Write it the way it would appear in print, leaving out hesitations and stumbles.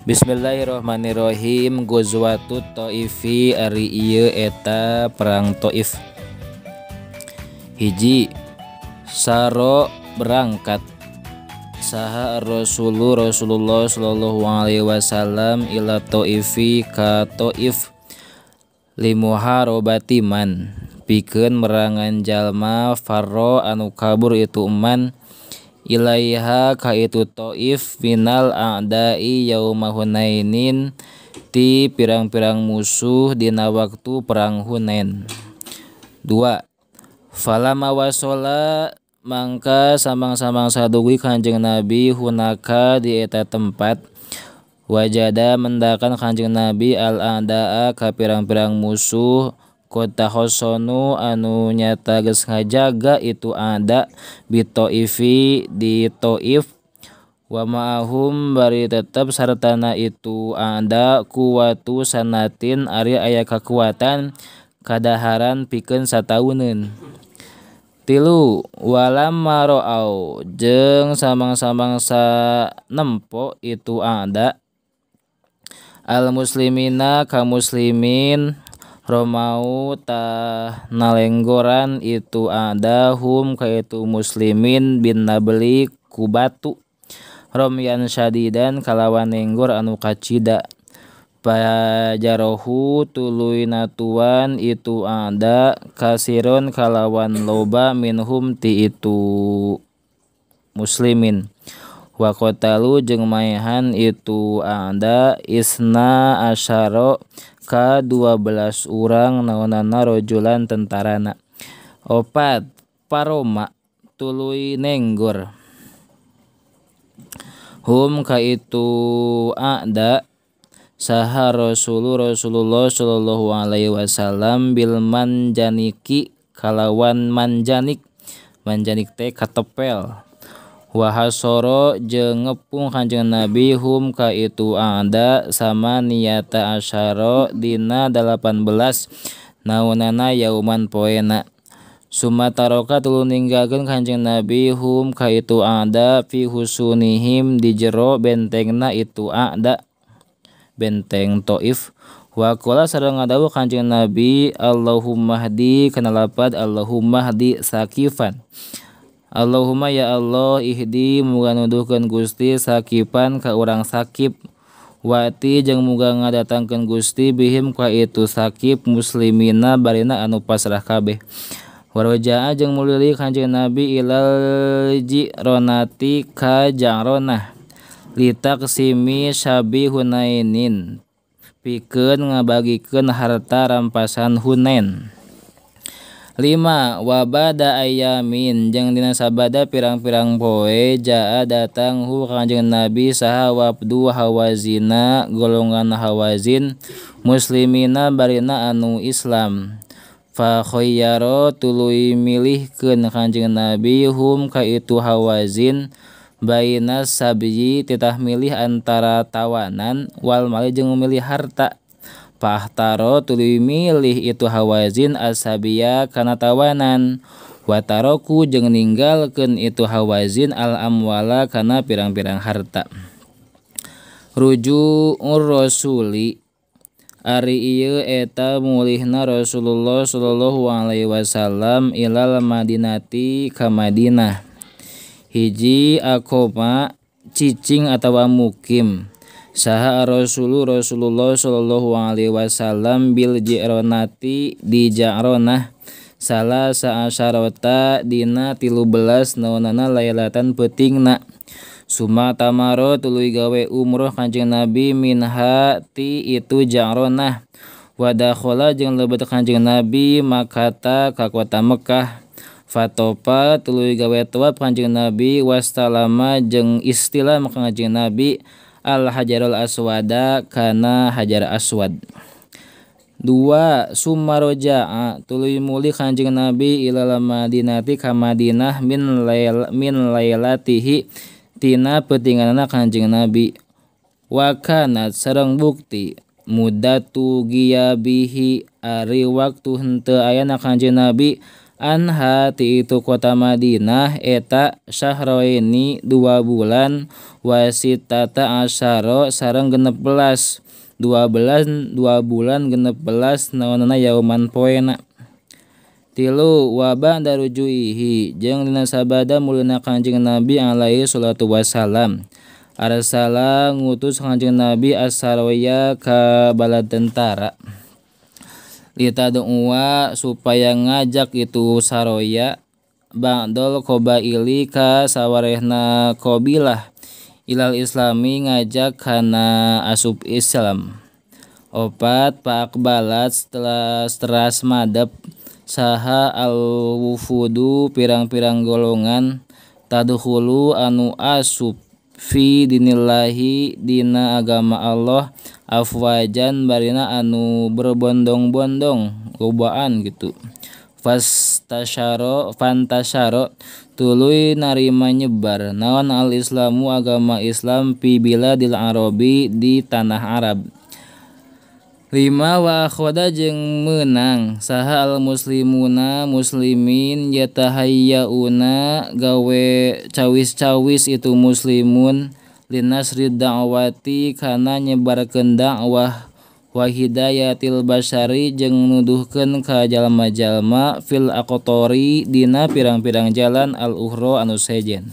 Bismillahirrahmanirrahim. Ghazwatut Thaifi ari ieu eta perang Thaif. Hiji, saro berangkat saha Rasulullah sallallahu alaihi wasallam ila Thaifi ka Thaif limuharobati man pikeun merangan jalma farro anu kabur itu man ilaiha ka itu Thaif minal a'dai yauma Hunainin ti pirang-pirang musuh dina waktu perang Hunain. 2. Falama wasola mangka samang-samang sadugi Kanjeng Nabi hunaka di eta tempat wajada mendakan Kanjeng Nabi al-a'daa ka pirang-pirang musuh kota hosonu anu nyata geus ngajaga itu ada bi Thaifi di Thaif wa ma'ahum bari tetep sartana itu ada kuwatu sanatin ari aya kakuatan kadaharan pikeun satauneun. 3. Walamma ra'au jeung samang-samang sanempo itu ada al muslimina ka muslimin romau tah nalenggoran itu ada hum ka itu muslimin bin nabli ku batu romyan syadidan kalawan nenggor anu kacida pajarohu tuluy natuan itu ada kasiron kalawan loba minhum ti itu muslimin wa qatalu jeung maehan itu ada isna asyara ka 12 urang naonana rojulan tentarana. 4. Paroma tuluy nenggor hum ka itu ada saha Rasulullah sallallahu alaihi wasallam bil manjaniki kalawan manjanik manjanik teh katepel wa hasoro jeung ngepung Kanjeng Nabi hum ka itu ada sama niyata asyara dina 18 naonana yauman poena. Sumataroka tuluy ninggalkeun Kanjeng Nabi hum ka itu ada fi husunihim di jero bentengna itu ada benteng Thaif. Wa qala sareng ngadawuh Kanjeng Nabi Allahumma hdi kana lapad Allahumma hdi sakifan. Allahumma ya Allah ihdi muga nuduhkeun Gusti sakipan ka urang sakip wati jeung muga ngadatangkeun Gusti bihim ka itu sakip muslimina barina anu pasrah kabeh. Warajaa jeung mulili Kanjeng Nabi ilal jironati ka jangronah litaqsimi syabi Hunainin pikeun ngabagikeun harta rampasan Hunain. 5. Wabada ayamin jeung dina sabada pirang-pirang poe jaa datang hu Kanjeng Nabi saha wabdu Hawazina golongan Hawazin muslimina barina anu Islam. Fa khayyara tuluy milihkeun Kanjeng Nabi hum ka itu Hawazin baina sabyi titah milih antara tawanan wal mali jeung milih harta. Fahtaro tuluy milih itu Hawazin asabiya kana tawanan wataroku jeung ninggalkeun itu Hawazin al amwala kana pirang-pirang harta. Rujuur Rasuli ari ieu eta mulihna Rasulullah sallallahu alaihi wasallam ilal Madinati ka Madinah. 1. Akoma cicing atawa mukim saha Rasulullah sallallahu alaihi wasallam bil jironati di Ja'ronah salah sa'asyarata dina 13 naonana lailatan peutingna. Suma tamaro tuluy gawe umroh Kanjeng Nabi minha ti itu Ja'ronah wa dakhala jeung lebet Kanjeng Nabi Makkata ka kota Mekah. Fatopa tuluy gawe tawaf Kanjeng Nabi wastalama jeung istilah Kanjeng Nabi al hajarul aswada kana hajar aswad. 2. Sumaroja'a tuluy mulih Kanjeng Nabi ilal Madinati ka Madinah min lailatihi tina peutinganana Kanjeng Nabi. Wa kanat sareng bukti mudatu giyabihi ari waktu henteu ayana Kanjeng Nabi Anha ti itu kota Madinah eta syahroini 2 bulan wasitata asyara sareng 16 2 bulan 16 naonana yauman poena. Tilu wa ba'da rujuihi jeung dina sabada mulina Kanjeng Nabi alaihi salatu wassalam arsala ngutus Kanjeng Nabi as-saraya ka bala tentara litad'uwa supaya ngajak itu saroya ba'dol qabaili ka sawarehna qabilah ilal islami ngajak kana asup Islam. Opat paqbalat setelah teras madep saha al-wufudu pirang-pirang golongan tadkhulu anu asup fi dinillahi dina agama Allah afwajan barina anu berbondong-bondong lobaan gitu. Fastasyaro fantasyaro tuluy narima nyebar naon al-islamu agama Islam fi biladil arabi di tanah Arab. Lima wa akhoda jeung meunang saha al muslimuna muslimin yatahayyauna gawe cawis-cawis itu muslimun linasri da'wati kana nyebarkeun dakwah wa hidayatil basyari jeung nuduhkeun ka jalma-jalma fil aqtori dina pirang-pirang jalan al ukhra anu sejen.